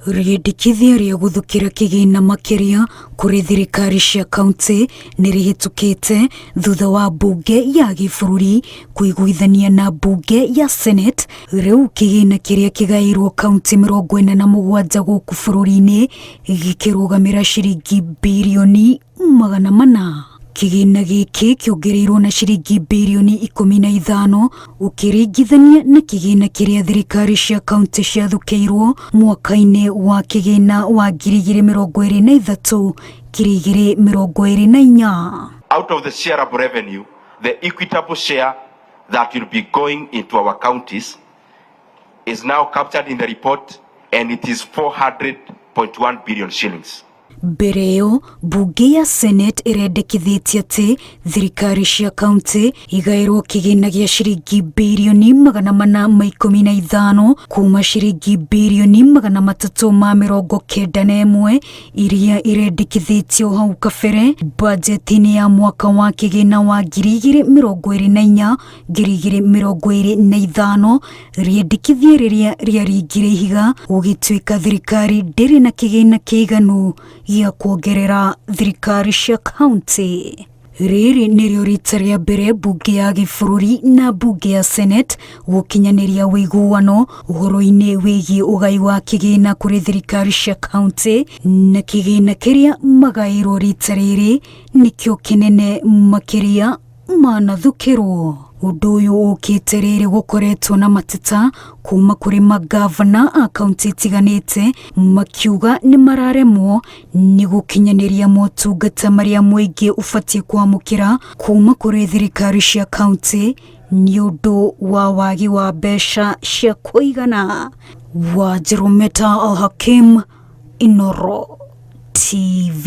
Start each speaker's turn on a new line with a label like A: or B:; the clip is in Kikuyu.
A: Rĩendekithia rĩa gũthukĩra kĩgĩna makĩria kũrĩ thirikari cia kauntĩ nĩ rĩhĩtũkĩte thutha wa mbunge ya gĩbũrũri kũiguithania na mbunge ya Senate. Rĩu kĩgĩna kĩrĩa kĩgaĩirwo kauntĩ 47 gũkũ bũrũri-inĩ gĩkĩrũgamĩra ciringi birioni 400. Kĩgĩna gĩkĩ kĩongereirwo na ciringi birioni 15 ũkĩringithania na kĩgĩna kĩrĩa thirikari cia kauntĩ ciathukĩirwo mwaka-inĩ wa kĩgĩna wa 2023 2024.
B: Out of the shareable revenue, the equitable share that will be going into our counties is now captured in the report, and it is 400.1 billion shillings.
A: Mbere ĩyo, mbunge ya Senate ĩrendekithĩtie atĩ thirikari cia kauntĩ igaĩrwo kĩgĩna gĩa ciringi birioni 415 kuma ciringi birioni 391 iria irendekithĩtio hau kabere bajeti-inĩ ya mwaka wa kĩgĩna wa 2024 2025, rĩendekithia rĩrĩa rĩaringire ihiga gũgĩtuĩka thirikari ndĩrĩ na kĩgĩna kĩiganu gĩa kuongerera thirikari cia kauntĩ. Rĩrĩ nĩrĩo rita rĩa mbere mbunge ya gĩbũrũri na mbunge ya Senate gũkinyanĩria ũiguano ũhoro-inĩ wĩgiĩ ũgai wa kĩgĩna kũrĩ thirikari cia kauntĩ, na kĩgĩna kĩrĩa magaĩirwo rita rĩrĩ nĩkĩo kĩnene makĩria manathukĩrwo. Ũndũ ũyũ ũkĩte rĩrĩ gũkoretwo na mateta kuma kũrĩ magavana a kaunti itiganĩte makiuga nĩ mararemwo nĩ gũkinyanĩria motungata marĩa mũingĩ ũbatiĩ kwamũkĩra kuma kũrĩ thirikari cia kaunti nĩ ũndũ wa wagi wa mbeca cia kũigana. Wanjirũ Meta Al Hakim, Inooro TV.